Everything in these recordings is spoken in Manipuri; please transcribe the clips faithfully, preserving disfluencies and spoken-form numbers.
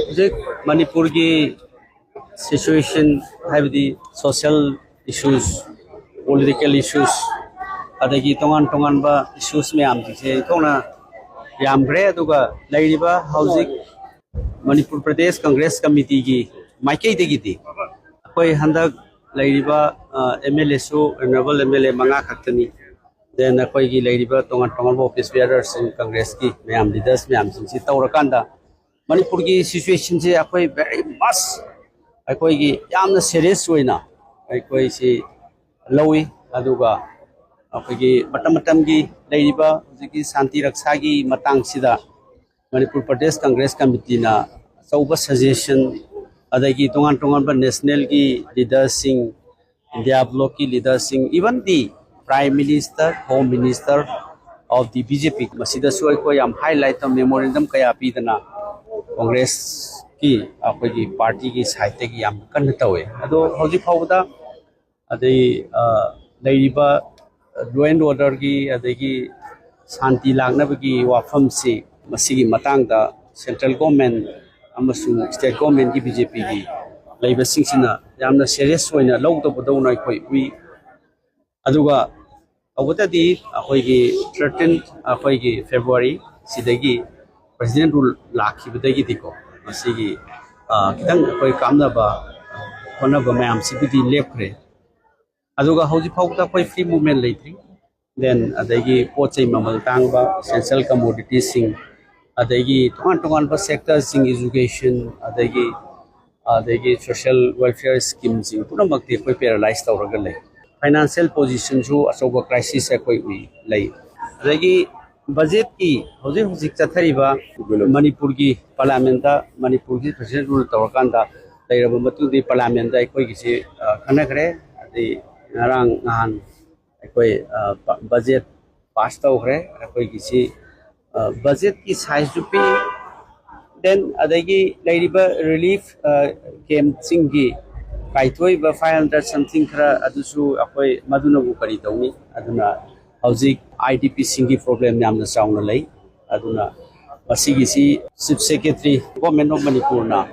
ꯍꯧꯖꯤꯛ ꯃꯅꯤꯄꯨꯔꯒꯤ ꯁꯤꯆꯨꯋꯦꯁꯟ, ꯍꯥꯏꯕꯗꯤ social issues, political issues, ꯑꯗꯒꯤ ꯇꯣꯉꯥꯟ ꯇꯣꯉꯥꯟꯕ issues ꯃꯌꯥꯝꯁꯤꯡꯁꯦ ꯊꯣꯛꯅ ꯌꯥꯝꯈ꯭ꯔꯦ꯫ ꯑꯗꯨꯒ ꯂꯩꯔꯤꯕ ꯍꯧꯖꯤꯛ ꯃꯅꯤꯄꯨꯔ ꯄ꯭ꯔꯗꯦꯁ ꯀꯪꯒ꯭ꯔꯦꯁ ꯀꯃꯤꯇꯤꯒꯤ ꯃꯥꯏꯀꯩꯗꯒꯤꯗꯤ ꯑꯩꯈꯣꯏ ꯍꯟꯗꯛ ꯂꯩꯔꯤꯕ ꯑꯦꯝ ꯑꯦꯜ ꯑꯦꯁꯨ ꯑꯦꯅꯣꯔꯦꯕꯜ ꯑꯦꯝ ꯑꯦꯜ ꯑꯦ ꯃꯉꯥ ꯈꯛꯇꯅꯤ꯫ ꯗꯦꯟ ꯑꯩꯈꯣꯏꯒꯤ ꯂꯩꯔꯤꯕ ꯇꯣꯉꯥꯟ ꯇꯣꯉꯥꯟꯕ ꯑꯣꯐꯤꯁ ꯕꯤꯌꯔꯔꯁꯤꯡ, ꯀꯪꯒ꯭ꯔꯦꯁꯀꯤ ꯃꯌꯥꯝ ꯂꯤꯗꯔꯁ ꯃꯌꯥꯝꯁꯤꯡꯁꯤ ꯇꯧꯔꯀꯥꯟꯗ ꯃꯅꯤꯄꯨꯔꯒꯤ ꯁꯤꯆꯨꯋꯦꯁꯟꯁꯦ ꯑꯩꯈꯣꯏ very much, ꯑꯩꯈꯣꯏꯒꯤ ꯌꯥꯝꯅ ꯁꯦꯔꯤꯌꯁ ꯑꯣꯏꯅ ꯑꯩꯈꯣꯏꯁꯤ ꯂꯧꯏ꯫ ꯑꯗꯨꯒ ꯑꯩꯈꯣꯏꯒꯤ ꯃꯇꯝ ꯃꯇꯝꯒꯤ ꯂꯩꯔꯤꯕ ꯍꯧꯖꯤꯛꯀꯤ ꯁꯥꯟꯇꯤ ꯔꯛꯁꯥꯒꯤ ꯃꯇꯥꯡꯁꯤꯗ ꯃꯅꯤꯄꯨꯔ ꯄ꯭ꯔꯗꯦꯁ ꯀꯪꯒ꯭ꯔꯦꯁ ꯀꯃꯤꯇꯤꯅ ꯑꯆꯧꯕ ꯁꯖꯦꯁꯟ, ꯑꯗꯒꯤ ꯇꯣꯉꯥꯟ ꯇꯣꯉꯥꯟꯕ ꯅꯦꯁꯅꯦꯜꯒꯤ ꯂꯤꯗꯔꯁꯤꯡ, India ꯕ꯭ꯂꯣꯛꯀꯤ ꯂꯤꯗꯔꯁꯤꯡ, even the Prime Minister, Home Minister of the B J P, ꯃꯁꯤꯗꯁꯨ ꯑꯩꯈꯣꯏ ꯌꯥꯝ ꯍꯥꯏꯂꯥꯏꯠ ꯇꯧ, ꯃꯦꯃꯣꯔꯦꯟꯗꯝ ꯀꯌꯥ ꯄꯤꯗꯅ ꯀꯪꯒ꯭ꯔꯦꯁꯀꯤ, ꯑꯩꯈꯣꯏꯒꯤ ꯄꯥꯔꯇꯤꯒꯤ ꯁꯥꯏꯠꯇꯒꯤ ꯌꯥꯝ ꯀꯟꯅ ꯇꯧꯋꯦ꯫ ꯑꯗꯣ ꯍꯧꯖꯤꯛ ꯐꯥꯎꯕꯗ ꯑꯗꯩ ꯂꯩꯔꯤꯕ ꯂꯣ ꯑꯦꯟ ꯑꯣꯔꯗꯔꯒꯤ, ꯑꯗꯒꯤ ꯁꯥꯟꯇꯤ ꯂꯥꯛꯅꯕꯒꯤ ꯋꯥꯐꯝꯁꯤ, ꯃꯁꯤꯒꯤ ꯃꯇꯥꯡꯗ ꯁꯦꯟꯇ꯭ꯔꯦꯜ ꯒꯣꯔꯃꯦꯟ ꯑꯃꯁꯨꯡ ꯁ꯭ꯇꯦꯠ ꯒꯣꯔꯃꯦꯟꯒꯤ, ꯕꯤ ꯖꯦ ꯄꯤꯒꯤ ꯂꯩꯕꯁꯤꯡꯁꯤꯅ ꯌꯥꯝꯅ ꯁꯦꯔꯤꯌꯁ ꯑꯣꯏꯅ ꯂꯧꯗꯕꯗꯧꯅ ꯑꯩꯈꯣꯏ ꯎꯏ꯫ ꯑꯗꯨꯒ ꯇꯧꯕꯇꯗꯤ ꯑꯩꯈꯣꯏꯒꯤ thirteen, ꯑꯩꯈꯣꯏꯒꯤ February ꯁꯤꯗꯒꯤ ꯄ꯭ꯔꯦꯁꯤꯗꯦꯟ ꯔꯨꯜ ꯂꯥꯛꯈꯤꯕꯗꯒꯤꯗꯤꯀꯣ, ꯃꯁꯤꯒꯤ ꯈꯤꯇꯪ ꯑꯩꯈꯣꯏ ꯀꯥꯞꯅꯕ ꯍꯣꯠꯅꯕ ꯃꯌꯥꯝꯁꯤꯕꯨꯗꯤ ꯂꯦꯞꯈ꯭ꯔꯦ꯫ ꯑꯗꯨꯒ ꯍꯧꯖꯤꯛ ꯐꯥꯎꯕꯗ ꯑꯩꯈꯣꯏ ꯐ꯭ꯔꯤ ꯃꯨꯞꯃꯦꯟ ꯂꯩꯇ꯭ꯔꯤ꯫ ꯗꯦꯟ ꯑꯗꯒꯤ ꯄꯣꯠ ꯆꯩ ꯃꯃꯜ ꯇꯥꯡꯕ, ꯏꯁꯦꯟꯁꯤꯌꯦꯜ ꯀꯃꯣꯗꯤꯇꯤꯁꯤꯡ, ꯑꯗꯒꯤ ꯇꯣꯉꯥꯟ ꯇꯣꯉꯥꯟꯕ ꯁꯦꯛꯇꯔꯁꯤꯡ, ꯏꯖꯨꯀꯦꯁꯟ, ꯑꯗꯒꯤ ꯑꯗꯒꯤ ꯁꯣꯁꯤꯌꯦꯜ ꯋꯦꯜꯐꯤꯌꯔ ꯁ꯭ꯀꯤꯝꯁꯤꯡ ꯄꯨꯝꯅꯃꯛꯇꯤ ꯑꯩꯈꯣꯏ ꯄꯦꯔꯥꯂꯥꯏꯁ ꯇꯧꯔꯒ ꯂꯩ꯫ ꯐꯥꯏꯅꯥꯟꯁꯤꯌꯦꯜ ꯄꯣꯖꯤꯁꯟꯁꯨ ꯑꯆꯧꯕ ꯀ꯭ꯔꯥꯏꯁꯤꯁ ꯑꯩꯈꯣꯏ ꯎꯏ ꯂꯩ꯫ ꯑꯗꯒꯤ ꯕꯖꯦꯠꯀꯤ ꯍꯧꯖꯤꯛ ꯍꯧꯖꯤꯛ ꯆꯠꯊꯔꯤꯕ ꯃꯅꯤꯄꯨꯔꯒꯤ ꯄꯥꯔꯂꯤꯌꯥꯃꯦꯟꯗ, ꯃꯅꯤꯄꯨꯔꯒꯤ ꯄ꯭ꯔꯁꯤꯗꯦꯟ ꯔꯨꯜ ꯇꯧꯔꯀꯥꯟꯗ ꯂꯩꯔꯕ ꯃꯇꯨꯡꯗꯤ ꯄꯥꯔꯂꯤꯌꯥꯃꯦꯟꯗ ꯑꯩꯈꯣꯏꯒꯤꯁꯤ ꯈꯟꯅꯈ꯭ꯔꯦ꯫ ꯑꯗꯩ ꯉꯔꯥꯡ ꯅꯍꯥꯟ ꯑꯩꯈꯣꯏ ꯕꯖꯦꯠ ꯄꯥꯁ ꯇꯧꯈ꯭ꯔꯦ꯫ ꯑꯩꯈꯣꯏꯒꯤꯁꯤ ꯕꯖꯦꯠꯀꯤ ꯁꯥꯏꯖꯁꯨ ꯄꯤꯛꯏ꯫ ꯗꯦꯟ ꯑꯗꯒꯤ ꯂꯩꯔꯤꯕ ꯔꯤꯂꯤꯐ ꯀꯦꯝꯞꯁꯤꯡꯒꯤ ꯀꯥꯏꯊꯣꯛꯏꯕ five hundred something ꯈꯔ ꯑꯗꯨꯁꯨ ꯑꯩꯈꯣꯏ ꯃꯗꯨꯅꯕꯨ ꯀꯔꯤ ꯇꯧꯅꯤ? ꯑꯗꯨꯅ ꯍꯧꯖꯤꯛ ꯑꯥꯏ ꯗꯤ ꯄꯤꯁꯤꯡꯒꯤ ꯄ꯭ꯔꯣꯕ꯭ꯂꯦꯝ ꯌꯥꯝꯅ ꯆꯥꯎꯅ ꯂꯩ꯫ ꯑꯗꯨꯅ ꯃꯁꯤꯒꯤꯁꯤ Chief Secretary, Government of Manipurꯅ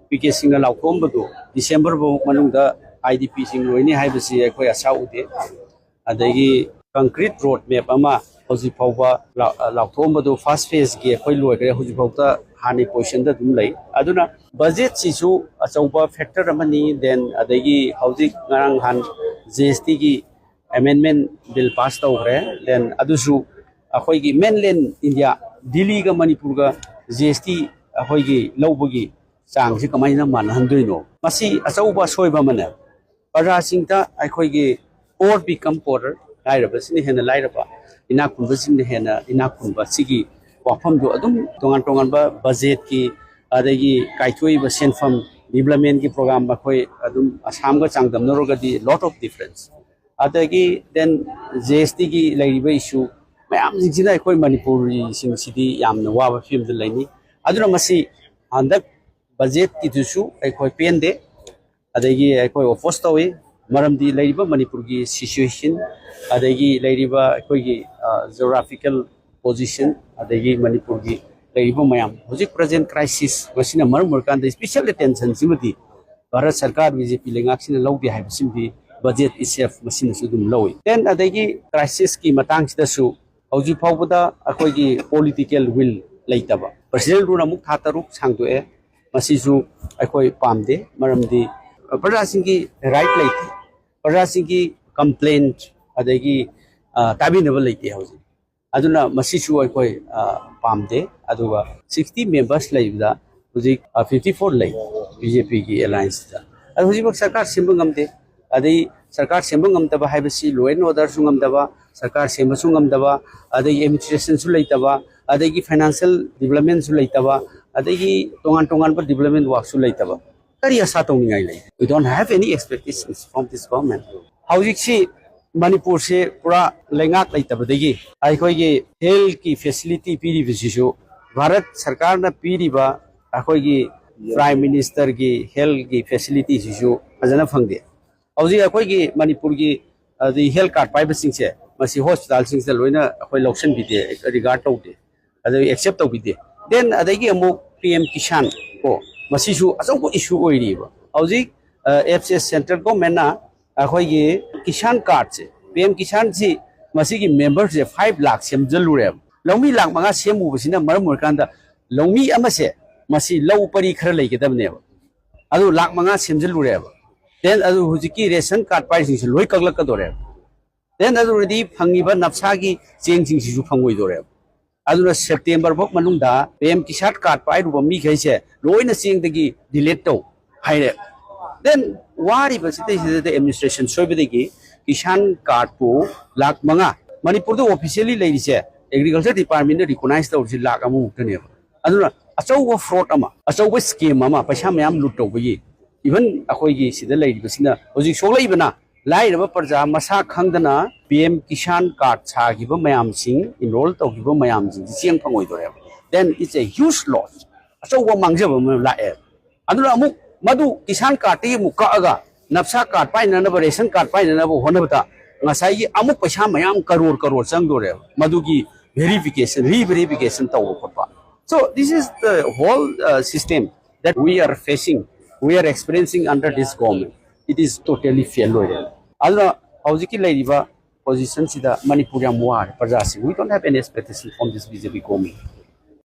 P K ꯁꯤꯡꯅ ꯂꯥꯎꯊꯣꯛꯑꯝꯕꯗꯨ ꯗꯤꯁꯦꯝꯕꯔ ꯐꯥꯎ ꯃꯅꯨꯡꯗ ꯑꯥꯏ ꯗꯤ ꯄꯤꯁꯤꯡ ꯂꯣꯏꯅꯤ ꯍꯥꯏꯕꯁꯤ ꯑꯩꯈꯣꯏ ꯑꯁꯥ ꯎꯗꯦ꯫ ꯑꯗꯒꯤ concrete road map ꯑꯃ ꯍꯧꯖꯤꯛ ꯐꯥꯎꯕ ꯂꯥꯎ-, ꯂꯥꯎꯊꯣꯛꯑꯝꯕꯗꯨ first phaseꯀꯤ ꯑꯩꯈꯣꯏ ꯂꯣꯏꯈ꯭ꯔꯦ꯫ ꯍꯧꯖꯤꯛ ꯐꯥꯎꯗ ꯍꯥꯟꯅꯒꯤ positionꯗ ꯑꯗꯨꯝ ꯂꯩ꯫ ꯑꯗꯨꯅ budgetꯁꯤꯁꯨ ꯑꯆꯧꯕ factor ꯑꯃꯅꯤ꯫ Then ꯑꯗꯒꯤ ꯍꯧꯖꯤꯛ ꯉꯔꯥꯡ ꯅꯍꯥꯟ G S Tꯒꯤ amendment bill pass ꯇꯧꯈ꯭ꯔꯦ꯫ Then ꯑꯗꯨꯁꯨ ꯑꯩꯈꯣꯏꯒꯤ mainland India, ꯗꯤꯜꯂꯤꯒ ꯃꯅꯤꯄꯨꯔꯒ G S T ꯑꯩꯈꯣꯏꯒꯤ ꯂꯧꯕꯒꯤ ꯆꯥꯡꯁꯤ ꯀꯃꯥꯏꯅ ꯃꯥꯟꯅꯍꯟꯗꯣꯏꯅꯣ? ꯃꯁꯤ ꯑꯆꯧꯕ ꯑꯁꯣꯏꯕ ꯑꯃꯅꯦ꯫ ꯄ꯭ꯔꯖꯥꯁꯤꯡꯗ ꯑꯩꯈꯣꯏꯒꯤ poor become poorer, ꯂꯥꯏꯔꯕꯁꯤꯅ ꯍꯦꯟꯅ ꯂꯥꯏꯔꯕ, ꯏꯅꯥꯛ ꯈꯨꯟꯕꯁꯤꯡꯅ ꯍꯦꯟꯅ ꯏꯅꯥꯛ ꯈꯨꯟꯕ, ꯁꯤꯒꯤ ꯋꯥꯐꯝꯗꯨ ꯑꯗꯨꯝ ꯇꯣꯉꯥꯟ ꯇꯣꯉꯥꯟꯕ budgetꯀꯤ, ꯑꯗꯒꯤ ꯀꯥꯏꯊꯣꯛꯏꯕ ꯁꯦꯟꯐꯝ, developmentꯀꯤ program, ꯑꯩꯈꯣꯏ ꯑꯗꯨꯝ ꯑꯁꯥꯝꯒ ꯆꯥꯡꯗꯝꯅꯔꯨꯔꯒꯗꯤ lot of difference꯫ ꯑꯗꯒꯤ then G S Tꯒꯤ ꯂꯩꯔꯤꯕ issue ꯃꯌꯥꯝꯁꯤꯡꯁꯤꯅ ꯑꯩꯈꯣꯏ ꯃꯅꯤꯄꯨꯔꯤꯁꯤꯡꯁꯤꯗꯤ ꯌꯥꯝꯅ ꯋꯥꯕ ꯐꯤꯕꯝꯗ ꯂꯩꯅꯤ꯫ ꯑꯗꯨꯅ ꯃꯁꯤ ꯍꯟꯗꯛ budgetꯀꯤꯗꯨꯁꯨ ꯑꯩꯈꯣꯏ ꯄꯦꯟꯗꯦ, ꯑꯗꯒꯤ ꯑꯩꯈꯣꯏ oppose ꯇꯧꯏ꯫ ꯃꯔꯝꯗꯤ ꯂꯩꯔꯤꯕ ꯃꯅꯤꯄꯨꯔꯒꯤ situation, ꯑꯗꯒꯤ ꯂꯩꯔꯤꯕ ꯑꯩꯈꯣꯏꯒꯤ, ꯑ, geographical position, ꯑꯗꯒꯤ ꯃꯅꯤꯄꯨꯔꯒꯤ ꯂꯩꯔꯤꯕ ꯃꯌꯥꯝ, ꯍꯧꯖꯤꯛ present crisis, ꯃꯁꯤꯅ ꯃꯔꯝ ꯑꯣꯏꯔꯀꯥꯟꯗ special attentionꯁꯤꯃꯗꯤ ꯚꯥꯔꯠ ꯁꯔꯀꯥꯔ, B J P ꯂꯩꯉꯥꯛꯁꯤꯅ ꯂꯧꯗꯦ ꯍꯥꯏꯕꯁꯤꯃꯗꯤ budget itself ꯃꯁꯤꯅꯁꯨ ꯑꯗꯨꯝ ꯂꯧꯏ꯫ Then ꯑꯗꯒꯤ crisisꯀꯤ ꯃꯇꯥꯡꯁꯤꯗꯁꯨ ꯍꯧꯖꯤꯛ ꯐꯥꯎꯕꯗ ꯑꯩꯈꯣꯏꯒꯤ political will ꯂꯩꯇꯕ꯫ Presidentꯅ ꯑꯃꯨꯛ ꯊꯥ ꯇꯔꯨꯛ ꯁꯥꯡꯗꯣꯛꯑꯦ꯫ ꯃꯁꯤꯁꯨ ꯑꯩꯈꯣꯏ ꯄꯥꯝꯗꯦ, ꯃꯔꯝꯗꯤ ꯄ꯭ꯔꯖꯥꯁꯤꯡꯒꯤ right ꯂꯩꯇꯦ, ꯄ꯭ꯔꯖꯥꯁꯤꯡꯒꯤ complaint, ꯑꯗꯒꯤ, ꯑ, ꯇꯥꯕꯤꯅꯕ ꯂꯩꯇꯦ ꯍꯧꯖꯤꯛ꯫ ꯑꯗꯨꯅ ꯃꯁꯤꯁꯨ ꯑꯩꯈꯣꯏ, ꯑ, ꯄꯥꯝꯗꯦ꯫ ꯑꯗꯨꯒ sixty members ꯂꯩꯕꯗ ꯍꯧꯖꯤꯛ, ꯑ, fifty four ꯂꯩ B J Pꯒꯤ allianceꯇ꯫ ꯑꯗꯨ ꯍꯧꯖꯤꯛꯃꯛ ꯁꯔꯀꯥꯔ ꯁꯦꯝꯕ ꯉꯝꯗꯦ꯫ ꯑꯗꯩ ꯁꯔꯀꯥꯔ ꯁꯦꯝꯕ ꯉꯝꯗꯕ ꯍꯥꯏꯕꯁꯤ law and orderꯁꯨ ꯉꯝꯗꯕ, ꯁꯔꯀꯥꯔ ꯁꯦꯝꯕꯁꯨ ꯉꯝꯗꯕ, ꯑꯗꯒꯤ administrationꯁꯨ ꯂꯩꯇꯕ, ꯑꯗꯒꯤ financial developmentꯁꯨ ꯂꯩꯇꯕ, ꯑꯗꯒꯤ ꯇꯣꯉꯥꯟ ꯇꯣꯉꯥꯟꯕ development workꯁꯨ ꯂꯩꯇꯕ꯫ ꯀꯔꯤ ꯑꯁꯥ ꯇꯧꯅꯤꯡꯉꯥꯏ ꯂꯩ? We don't have any expectations from this government. ꯍꯧꯖꯤꯛꯁꯤ ꯃꯅꯤꯄꯨꯔꯁꯦ ꯄꯨꯔꯥ ꯂꯩꯉꯥꯛ ꯂꯩꯇꯕꯗꯒꯤ ꯑꯩꯈꯣꯏꯒꯤ healthꯀꯤ facility ꯄꯤꯔꯤꯕꯁꯤꯁꯨ, ꯚꯥꯔꯠ ꯁꯔꯀꯥꯔꯅ ꯄꯤꯔꯤꯕ ꯑꯩꯈꯣꯏꯒꯤ Prime Ministerꯒꯤ healthꯀꯤ facilityꯁꯤꯁꯨ ꯐꯖꯅ ꯐꯪꯗꯦ꯫ ꯍꯧꯖꯤꯛ ꯑꯩꯈꯣꯏꯒꯤ ꯃꯅꯤꯄꯨꯔꯒꯤ, ꯑꯗꯩ health card ꯄꯥꯏꯕꯁꯤꯡꯁꯦ, ꯃꯁꯤ hospitalꯁꯤꯡꯁꯤꯗ ꯂꯣꯏꯅ ꯑꯩꯈꯣꯏ ꯂꯧꯁꯤꯟꯕꯤꯗꯦ, regard ꯇꯧꯗꯦ, ꯑꯗꯩ accept ꯇꯧꯕꯤꯗꯦ꯫ Then ꯑꯗꯒꯤ ꯑꯃꯨꯛ ꯄꯤ ꯑꯦꯝ ꯀꯤꯁꯥꯟ ꯀꯣ, ꯃꯁꯤꯁꯨ ꯑꯆꯧꯕ issue ꯑꯣꯏꯔꯤꯕ꯫ ꯍꯧꯖꯤꯛ F C S, central government ꯅ ꯑꯩꯈꯣꯏꯒꯤ ꯀꯤꯁꯥꯟ card ꯁꯦ, ꯄꯤ ꯑꯦꯝ ꯀꯤꯁꯥꯟ ꯁꯤ, ꯃꯁꯤꯒꯤ member ꯁꯦ five lakh ꯁꯦꯝꯖꯜꯂꯨꯔꯦꯕ꯫ ꯂꯧꯃꯤ ꯂꯥꯈ ꯃꯉꯥ ꯁꯦꯝꯃꯨꯕꯁꯤꯅ ꯃꯔꯝ ꯑꯣꯏꯔꯀꯥꯟꯗ ꯂꯧꯃꯤ ꯑꯃꯁꯦ, ꯃꯁꯤ ꯂꯧ ꯄꯔꯤ ꯈꯔ ꯂꯩꯒꯗꯕꯅꯦꯕ, ꯑꯗꯨ ꯂꯥꯈ ꯃꯉꯥ ꯁꯦꯝꯖꯜꯂꯨꯔꯦꯕ꯫ Then ꯑꯗꯨ ꯍꯧꯖꯤꯛꯀꯤ ration card ꯄꯥꯏꯔꯤꯁꯤꯡꯁꯤ ꯂꯣꯏ ꯀꯛꯂꯛꯀꯗꯧꯔꯦꯕ꯫ Then ꯑꯗꯨ ꯑꯣꯏꯔꯗꯤ ꯐꯪꯉꯤꯕ ꯅꯞꯁꯥꯒꯤ ꯆꯦꯡꯁꯤꯡꯁꯤꯁꯨ ꯐꯪꯉꯣꯏꯗꯧꯔꯦꯕ꯫ ꯑꯗꯨꯅ September ꯐꯥꯎ ꯃꯅꯨꯡꯗ ꯄꯤ ꯑꯦꯝ ꯀꯤꯁꯥꯟ card ꯄꯥꯏꯔꯨꯕ ꯃꯤꯈꯩꯁꯦ ꯂꯣꯏꯅ ꯆꯦꯡꯗꯒꯤ delete ꯇꯧ ꯍꯥꯏꯔꯦ꯫ Then ꯋꯥꯔꯤꯕꯁꯤꯗꯩꯁꯤꯗ administration ꯁꯣꯏꯕꯗꯒꯤ ꯀꯤꯁꯥꯟ card ꯄꯨ ꯂꯥꯈ ꯃꯉꯥ, ꯃꯅꯤꯄꯨꯔꯗ officially ꯂꯩꯔꯤꯁꯦ, agriculture department ꯅ recognize ꯇꯧꯔꯤꯁꯤ ꯂꯥꯈ ꯑꯃꯃꯨꯛꯇꯅꯦꯕ꯫ ꯑꯗꯨꯅ ꯑꯆꯧꯕ fraud ꯑꯃ, ꯑꯆꯧꯕ scam ꯑꯃ, ꯄꯩꯁꯥ ꯃꯌꯥꯝ ꯂꯨꯠ ꯇꯧꯕꯒꯤ, even ꯑꯩꯈꯣꯏꯒꯤ ꯁꯤꯗ ꯂꯩꯔꯤꯕꯁꯤꯅ ꯍꯧꯖꯤꯛ ꯁꯣꯛꯂꯛꯏꯕꯅ, ꯂꯥꯏꯔꯕ ꯄ꯭ꯔꯖꯥ ꯃꯁꯥ ꯈꯪꯗꯅ ꯄꯤ ꯑꯦꯝ ꯀꯤꯁꯥꯟ card ꯁꯥꯈꯤꯕ ꯃꯌꯥꯝꯁꯤꯡ, enroll ꯇꯧꯈꯤꯕ ꯃꯌꯥꯝꯁꯤꯡꯁꯤ ꯆꯦꯡ ꯐꯪꯉꯣꯏꯗꯣꯔꯦꯕ꯫ Then it's a huge loss. ꯑꯆꯧꯕ ꯃꯥꯡꯖꯕ ꯑꯃ ꯂꯥꯛꯑꯦ꯫ ꯑꯗꯨꯅ ꯑꯃꯨꯛ ꯃꯗꯨ ꯀꯤꯁꯥꯟ card ꯇꯒꯤ ꯑꯃꯨꯛ ꯀꯛꯑꯒ ꯅꯞꯁꯥ card ꯄꯥꯏꯅꯅꯕ, ration card ꯄꯥꯏꯅꯅꯕ ꯍꯣꯠꯅꯕꯗ ꯉꯁꯥꯏꯒꯤ ꯑꯃꯨꯛ ꯄꯩꯁꯥ ꯃꯌꯥꯝ ꯀꯔꯣꯔ ꯀꯔꯣꯔ ꯆꯪꯗꯣꯔꯦꯕ, ꯃꯗꯨꯒꯤ verification, re verification ꯇꯧꯕ ꯈꯣꯠꯄ꯫ So this is the whole uh, system that we are facing, we are experiencing under this government. It is totally fail ꯑꯣꯏꯔꯦ꯫ ꯑꯗꯨꯅ ꯍꯧꯖꯤꯛꯀꯤ ꯂꯩꯔꯤꯕ position ꯁꯤꯗ ꯃꯅꯤꯄꯨꯔ ꯌꯥꯝ ꯋꯥꯔꯦ ꯄ꯭ꯔꯖꯥꯁꯤꯡ꯫ We don't have any expectation from this B J P government.